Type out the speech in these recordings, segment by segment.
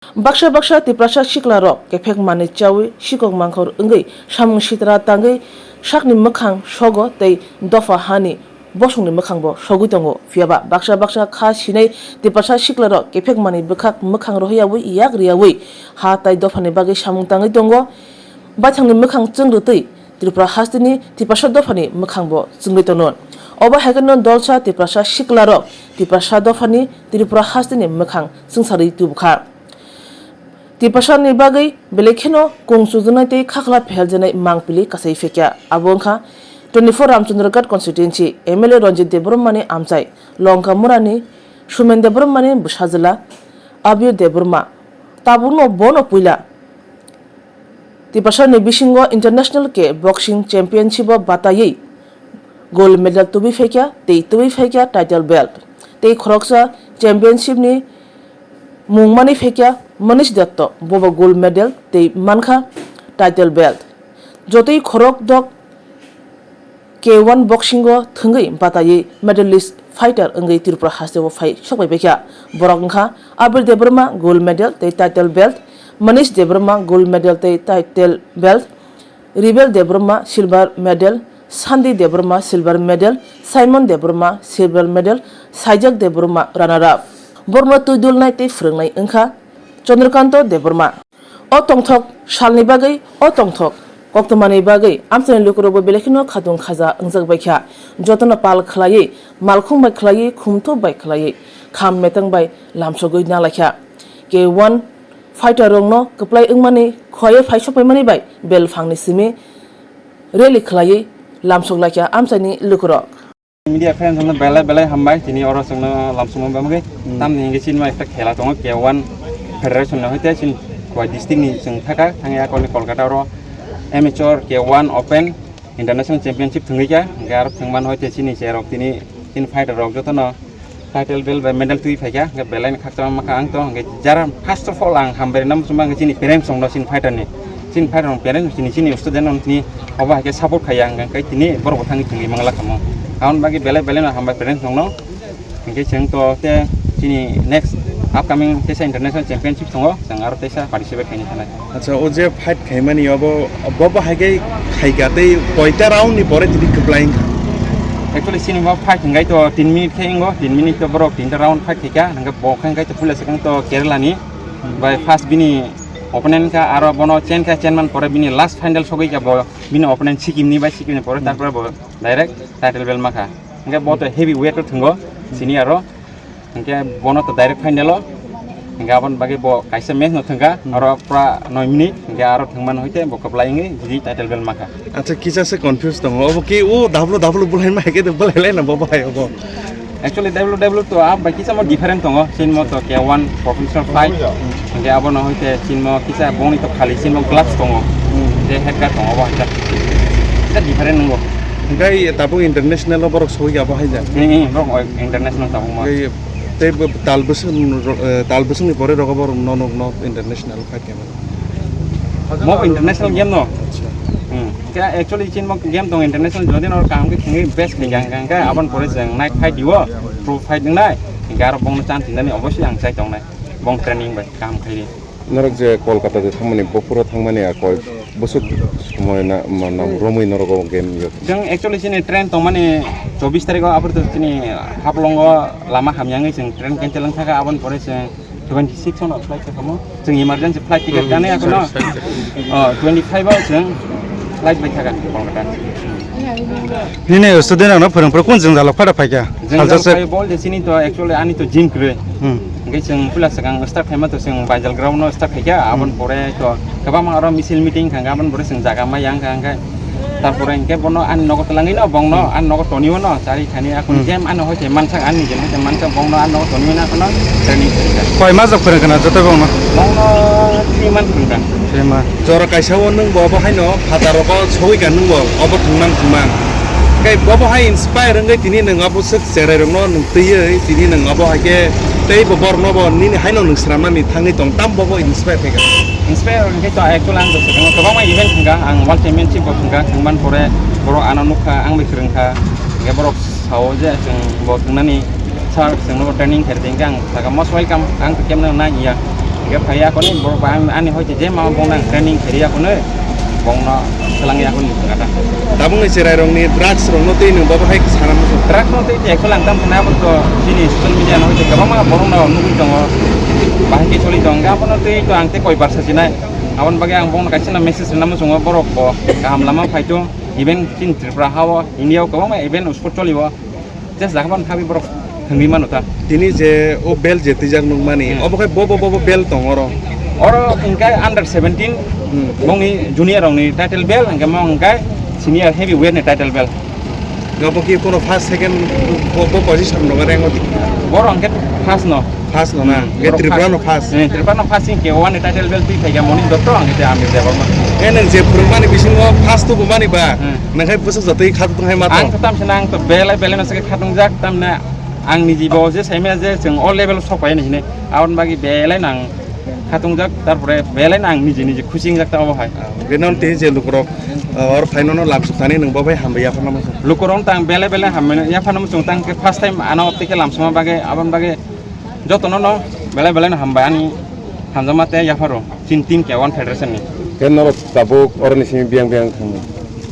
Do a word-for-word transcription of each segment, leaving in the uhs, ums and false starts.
Baksa baksa Tiprasa sikla rok kephek manwi chawi sikok mangkhor wngwi samung sitra tangwi sakni mwkhang sogo tei dopha hani bosongni mwkhang bo sogwi tongo. Phiyaba baksa baksa kha sinai Tiprasa sikla rok kephek manwi bwkhak mwkhang rohoryawi yak riyawi ha tai dophani bagwi samung tangwi tongo. Baithangni mwkhang chwng rwtwi Tripura hasteni Tiprasa dophani mwkhang bo chwngwi tongo. Obo hai kheno dolsa Tiprasa sikla rok Tiprasa dophani Tripura hasteni mwkhang chwngsarwi tubukha. Tiprasani bagwi belai kheno kung chujaknai tei khakhla pheljwnai mangpili kasai phekya. Abo wngkha twenty-four Ramchandra Ghat constituency M L A Ranjit Debbarmani amchai, Longkamurani Sumen Debbarmani bwsajwla Abir Debbarma. Tabukno bono puila Tiprasani bisingo International K Boxing Championship o bataiwi gold medal tubui phaikha tei tubui phaikha title belt. Tei khoroksa championship ni mung manwi phaikha Manish Dutta, bobo gold medal tei mankha title belt. Jotoi khorok dok K one boxing o thwngwi bataiwi medalist fighter wngwi Tripura hasteo phai sokbai baikha. Borok wngkha Abir Debbarma gold medal tei title belt, Manish Debbarma gold medal tei title belt, Ribel Debbarma silver medal, Sandi Debbarma silver medal, Simon Debbarma silver medal, Saijak Debbarma runner up. Borokno twi dulnai tei phwrwngnai wngkha Chandrakanta Debbarma. O tongthok salni bagwi, o tongthok koktwmani bagwi amchaini lukurokbo belai kheno khatung khaja wngjak baikha. Jotono pal khwlaiwi, malkhung bai khwlaiwi, khumthop bai khwlaiwi, kham metang bai lamsogwi nalaikha. K one fighter rokno kwplai wngmani, khoye phai sokpaimani bai belphangni simi rally khwlaiwi lamsok laikha amchaini lukurok. Media friends no belai belai hambai, tini oro chwngno lamsokma bagwi. Hmm. Tamni hwnke chini ekta khela tongo, K one Federation no hoite chini Khowai district ni chwng thaka, thangya koni Kolkata oro amateur K one Open International Championship thwngwi kha, hwnkhe aro thwngmano hoite chini cherok tini, chini fighter rok jotono title belt bai medal twi phaikha, hwnkhe belai ni khakchangma kha ang to, hwnkhe jara first of all ang hambai rwna muchungma hwnkhe chini parents rokno, chini fighter ni, chini fighter rok parents chini, chini student rok tini obo hai khe support khaiya hwnkhe tini borok bo thangwi thwngwi mangla kamo. Aboni bagwi belai belai no hambai parents rokno, hwnkhe chwng to te chini next upcoming teisa international championship tongo, chwng aro teisa participate khaina thanai. Acha, o je fight khaimani obo, bo bo hai khe khaika tei koita round ni pore tini kwplai wngkha? Actually, chini bo fight hwnkhe to tin minute khe wngo, tin minute to borok tinta round fight khaika, hwnkhe bo khe hwnkhe to puila swkang to Kerala ni bai first bini opponent kha, aro bono chen kha, chen man pore bini last final sogwi kha bo, bini opponent Sikkim ni bai, Sikkim ni pore tarpore bo direct title belt ma kha. Hwnkhe bo to heavy weight o thwngo, chini aro. Hwnkhe bono to direct final o. Hwnkhe aboni bagwi bo kaisa match no thwngkha, hmm, aro pura noi minute, hwnkhe aro thwngmano hoite bo kwplai wngwi jidi title belt mankha. Acha, kisa se confuse tongo. Obo ki o W W bulai ma hai khe de bulai lai na bo bahai obo? Actually, W W to abo bai kisa mo different tongo. Chini mo to K one professional fight. Hwnkhe abono hoite chini mo kisa boni to khali chini mo gloves tongo. Hmm. Tei head guard tongo bo hai khe. Kisa different wngo. Hwnkhe tabuk international o borok sogwi abo hai ja? Hmm, hmm, borok international tabuk ma. Hwnkhe Tei bo tal bwswk, eh, tal bwswkni pore rogo borok no, no, no international fight khaimani. Mo international game no. Acha. Hmm. Khe actually chini mo game tong international, jodi no kaham khe khwngwi best khe yang, yang khe aboni pore chwng night fight diwo, pro fight wngnai. Hwnkhe aro bongno chance rinani obviously ang chai tongnai. Bong training bai kaham khaidi. Norok je Kolkata je thangmani, bo pura thangmani a koi bwswk somoi na, ma, na, hmm, romwi norok o game yo? Chwng actually chini train tongmani chobbish tarikh o, aphuru chini Haflong o lama hamya wngwi chwng train cancel wng thaka, aboni pore chwng twenty six ono flight kha kamo. Chwng emergency flight ticket, hmm, kani akono. Oh, twenty five o chwng flight bai thaka Kolkata. Nini student rokno phwrwng phwrwng kung jwngjal rok phada phaikha? Jwngjal salsa phai bol de chini to actually ani to gym kwrwi. Hmm. Hwnkhe chwng puila swkang start khaima to chwng Baijal ground no start khaikha, hmm, aboni pore to kwbangma oro misil meeting kha, aboni pore chwng jaga ma yang kha, hwnkhe tarpore hwnkhe bono ani nogo twlangwi no bongno, hmm, ani nogo toniwo no chari khani akhon, hmm, game ano hoite mansak ani je hoite mansak bongno ani nogo toniwo no akhon training khaikha. Koi mas rok phwrwng khna joto bongno? Bongno three month phwrwngkha. Three month. Jora kaisa o nwng bo obo haino phataro ko sogwi ka nwng bo obo thwngman thwngman. Kai bobo hai inspire wngwi tini nwng abo swk cherai rokno nwng twiwi tini nwng abo hai khe tei bo borokno bo nini haino nwng swnamnani thangwi tong tam bobo inspire khaikha. Inspire wngkhe to actually ang to swkang kwbangma event thangkha, ang World Championship bo thangkha, thangmani pore borok ano nukha, ang bai kwrwngkha, hwnkhe borok sao je chwng bo thwngnani sir chwngno training khairokhe hwnkhe ang sakha most welcome, ang to kemno nang ya. Khe phai ya koni, borok ba ang, ani hoite je ma bongno ang training kheri ya koni, bongno swlang ya koni wngkha ta. Tabukni cherairokni drugs rokno tei nwng bobo hai sana muchung. Drugs no tei tei actually ang tam sana, abo to chini social media no hoite kwbangma borokno nugwi tongo, bahai khe choli tongo, abono tei to ang tei koi barsa sinai. Aboni bagwi ang bongno kaisa na message rwna muchungo, borok bo kaham lama phai to, even chini Tripura ha o, India o kwbangma event sport choli o. Just jaga ban habi borok thangwi mano ta. Tini je o bel je twijak nung mani, hmm, obo khai bo bo bo bo bel tong oro. Oro hingkai under seventeen, hmm, mongni junior rokni title bel, hingke mong hingkai senior heavyweight ni title bel. Obo ki kono first, second bo, bo position no rango di? Borok hingke first no. First no na? Hmm, hingke borok Tripura first. No first. Hmm, Tripura no first hingke one ni title bel twi phaikha Moni Dotto, hingke te Amir Debbarma. E nang je phwrwngmani bisingo first to bo mani ba? Hmm. Nang khai bwswk jotoi kha tong hai ma tong? Ang to tam sina ang to belai belai no se kha tong jak, tam na ang ni jibo je sai maya je chwng o level o sok pai ni hine. Aboni bagwi belai nang kha tong jak, tarpore belai nang niji niji khusi wng jak ta obo hai. Ah, bini ulo tei je lukurok, ah, or phaino no lamsok thani nwng bo bai hambai yaphar namo chwng. Lukurok tang belai belai hambai yaphar namo chwng tang khe first time ano tei khe lamsokma bagwi aboni bagwi jotono no belai belai no hambai ani hamjakma tei yapharo chini team K one federation ni. Khe norok tabuk oroni simi biyang biyang thangma?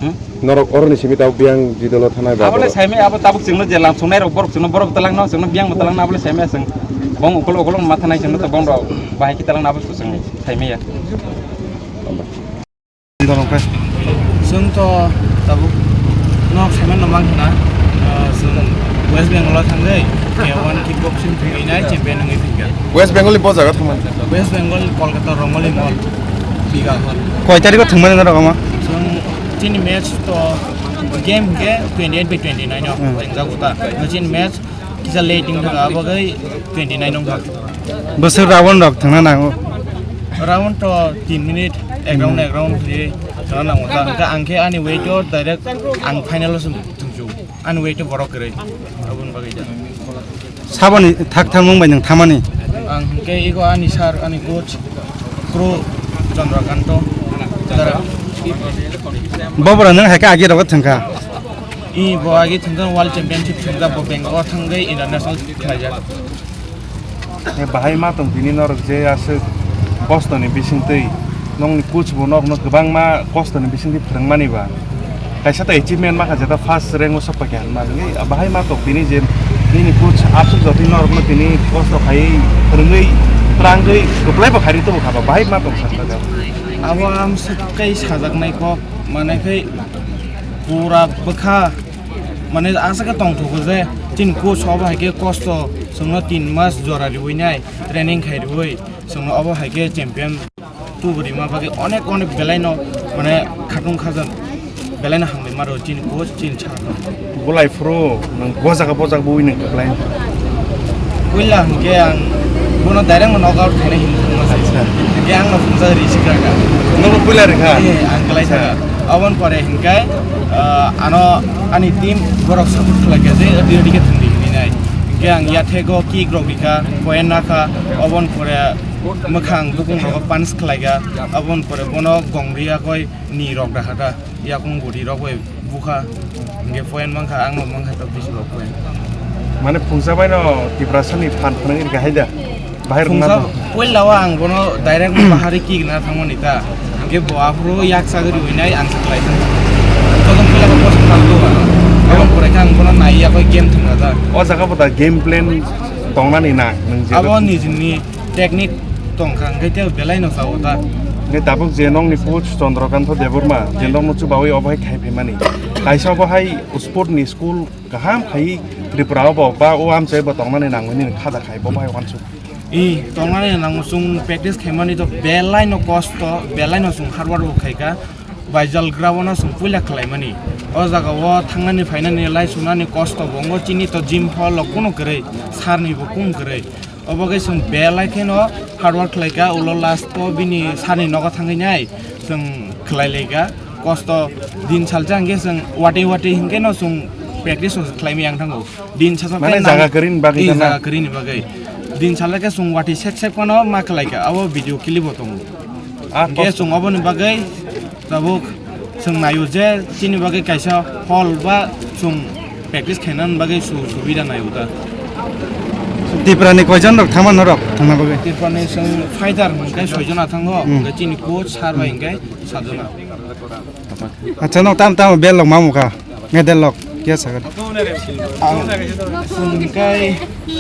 Hmm? Norok oroni simi tabuk biyang jidolo thanai ba Abole borok? Saimai abo tabuk chwngno je lamsoknai rok borok chwngno borok talangno chwngno biyang bo talangno abole saimai chwng bong ukolo ukolo ma thanai chwngno to bong rok bahai ki talangno abo chwng saimai ya. Chwng to tabuk nok saiman no mang khna, ah, chwng West Bengal o thangwi K one kickboxing thwngwi nai champion wngwi phikha. West Bengal ni bo jaga thangmani? West Bengal Kolkata Rongoli Mall, Biga Hall. Koi tarikh o thwngmani norok omo? Chwng chini match to game hwnkhe twenty eight by twenty nine o Hmm. thwngjago ta. Chini match kisa late wngkha, abo khe twenty nine wngkha. Bwswk round rok thangna nango? Round to tin minute, ek round, Hmm. ek round khe thangna nango ta. Hwnkhe ang khe ani weight o direct ang final o se thwngsu. Ani weight o borok kwrwi. Aboni bagwi da. Saboni thak thang mung bai nwng thamani? Ang hwnkhe ego ani sir, ani coach, Pro Chandra Kanto. Tara. Bo bwrwi nwng hai khe agi rogo thwngkha? I bo agi thwngkha world championship thwngkha, bo Bangalore thangwi international khlaijak. E bahai ma tong tini norok je aswk kostoni bisingtwi nongni coach bo nokno kwbangma kostoni bisingtwi phwrwngmani ba. Kaisa ta achievement makha jeta first rank o sokpakya hinma hinwi bahai ma tong tini je nini coach aswk jotoi norokno tini kosto khaiwi phwrwngwi twrangwi kwplai bo khairwi tongkha ba bahai ma tong sakha. Abo amswk kai sajaknai kok manai khai pura bwkha. Mane aswk khe tongthogo je chini coach obo hai khe kosto chwngno tin mas jora riwi nai training khai riwi chwngno obo hai khe champion tubu rima bagwi onek onek belai no mane khatung khajan belai no hambai maro chini coach chini sir no. Bolai phuru nwng bojaga bojak bui nwng kwplai. Puila hwnkhe ang bono direct no knockout khainai hinwi thangma se. Acha. Hwnkhe ang no phunsa risi kha kha. Nobo puila rikha? Eh, ang kwlai Acha. Thangkha. Oboni pore hwnkhe, ah, ano ani team borok support khlai kha je odi odi khe thwngdi hinwi nai. Hwnkhe ang yathego kick rok rikha, point nakha, oboni pore mwkhang bukung rogo punch khlai kha, oboni pore bono gong ri yakoi ni rok da kha da. Yakung guri rok bai bukha, hingke point mankha, ang no mankha to bisi rok point. Mane phungsa bai no Tiprasa ni phan phwnang rikha hai da? Bahai rwngna Phungsa to? Puila o ang bono direct bahari kick na thangmani ta, hingke bo aphuru yak sagri winai ang saklai thang. Todong puila ko post phang do ba. Abang pore kha ang bono nai yakoi game thwngna ta. O jaga bo da game plan tongnani na nwng je Abo nijini technique tongkha, hingke tei belai no sao ta. Hingke tabuk je nongni coach Chandrakanta Debbarma, je nongno chubawi obo hai khai phaimani. Kaisa obo hai sport ni school kaham khai Tripura obo ba o amchai bo tongnani nangmani khaja khai bo bai wansuk. I tongnani nango chwng practice khaimani to belai no kosto, belai no chwng hard work bo khaika. Baijal grao no chwng puila khlaimani. O jaga o thangnani phainani lai sunani kosto bo wngo, chini to gym hall o kunu kwrwi, sir ni bo kunu kwrwi. Obo khe chwng belai kheno hard work khlaika, ulo last o bini sir ni nogo thangwi nai chwng khlai laika. Kosto din salsa hwnkhe chwng watwi watwi hwnkhe no chwng practice o khlaimaya wng thango. Din salsa Mane khe nang-, jaga kwrwini bagwi i, tama? Jaga kwrwini bagwi. Din salsa khe chwng watwi sek sek phano ma khlaika, abo video clip bo tongo. Ah, hwnkhe kos- chwng oboni bagwi tabuk chwng naio je chini bagwi kaisa hall ba chwng practice khainani bagwi su-, subida naio ta. Chwng Tripura ni koijon rok thangma norok thangna bagwi? Tripura ni chwng fighter hwnkhe soijon athango, hmm, hwnkhe chini coach sir bai hwnkhe sajona. Acha, no tam tam bel rok mamu kha? Medal rok kya sagar? Ang hwnkhe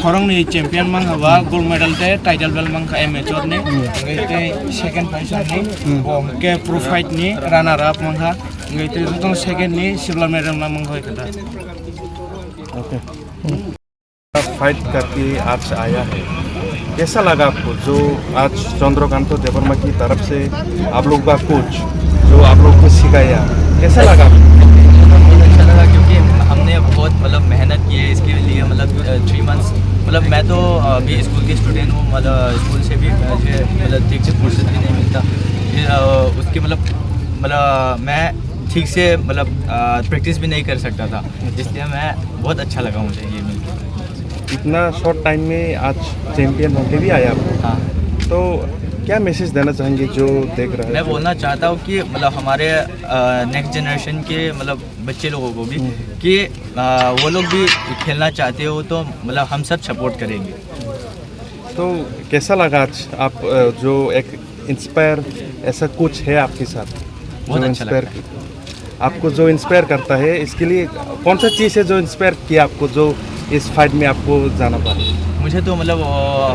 khoroknwi champion mankha ba, gold medal tei title belt mankha amateur ni, hmm, hwnkhe tei second position ni, hmm, bo hwnkhe pro fight ni runner up mankha, hwnkhe tei joto second ni silver medal mankha hoi kha da. Okay. Fight करके आज आया है, कैसा लगा आपको जो आज चंद्रकांत देवर्मा की तरफ से आप लोग का कोच जो आप लोग को सिखाया, कैसा लगा आपको? बहुत अच्छा लगा क्योंकि हमने बहुत मतलब मेहनत की है इसके लिए, मतलब थ्री मंथ्स। मतलब मैं तो अभी स्कूल के स्टूडेंट हूँ, मतलब स्कूल से भी मुझे मतलब ठीक से फुर्सत भी नहीं मिलता। फिर अ, उसके मतलब मतलब मैं ठीक से मतलब प्रैक्टिस भी नहीं कर सकता था, इसलिए मैं बहुत अच्छा लगा मुझे ये मिलकर। इतना शॉर्ट टाइम में आज चैंपियन होके भी आया आप। हाँ। तो क्या मैसेज देना चाहेंगे जो देख रहे हैं? मैं बोलना चाहता हूँ कि मतलब हमारे नेक्स्ट जनरेशन के मतलब बच्चे लोगों को भी, हम्म, कि अ, वो लोग भी खेलना चाहते हो तो मतलब हम सब सपोर्ट करेंगे। तो कैसा लगा आज आप, अ, जो एक इंस्पायर ऐसा कुछ है आपके साथ? बहुत जो अच्छा इंस्पायर लगता है। आपको जो इंस्पायर करता है, इसके लिए कौन सा चीज़ है जो इंस्पायर किया आपको, जो इस फाइट में आपको जाना पड़ा? मुझे तो मतलब अ,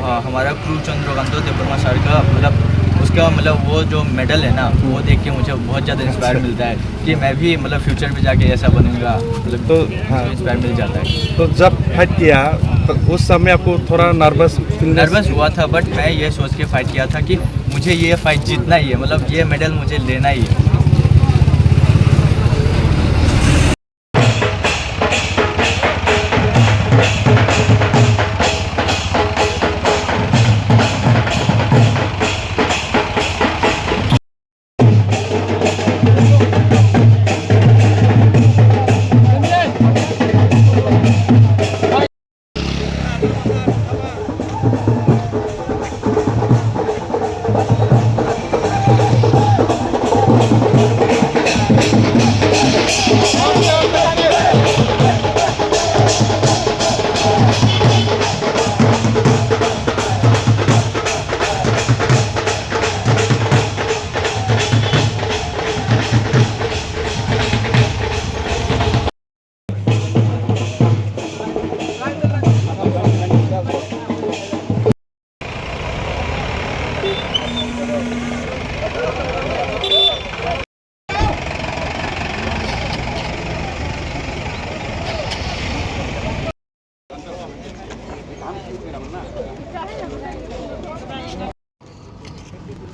ह-, हमारा क्रू चंद्रकांत देवर्मा सर का मतलब उसका मतलब वो जो मेडल है ना, वो देख के मुझे बहुत ज़्यादा इंस्पायर, अच्छा, मिलता है कि मैं भी मतलब फ्यूचर में जाके ऐसा बनूंगा, मतलब तो हाँ। इंस्पायर मिल जाता है। तो जब फाइट किया तो उस समय आपको थोड़ा नर्वस फील? नर्वस हुआ था, बट मैं ये सोच के फाइट किया था कि मुझे ये फाइट जीतना ही है, मतलब ये मेडल मुझे लेना ही है।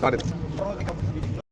Got it.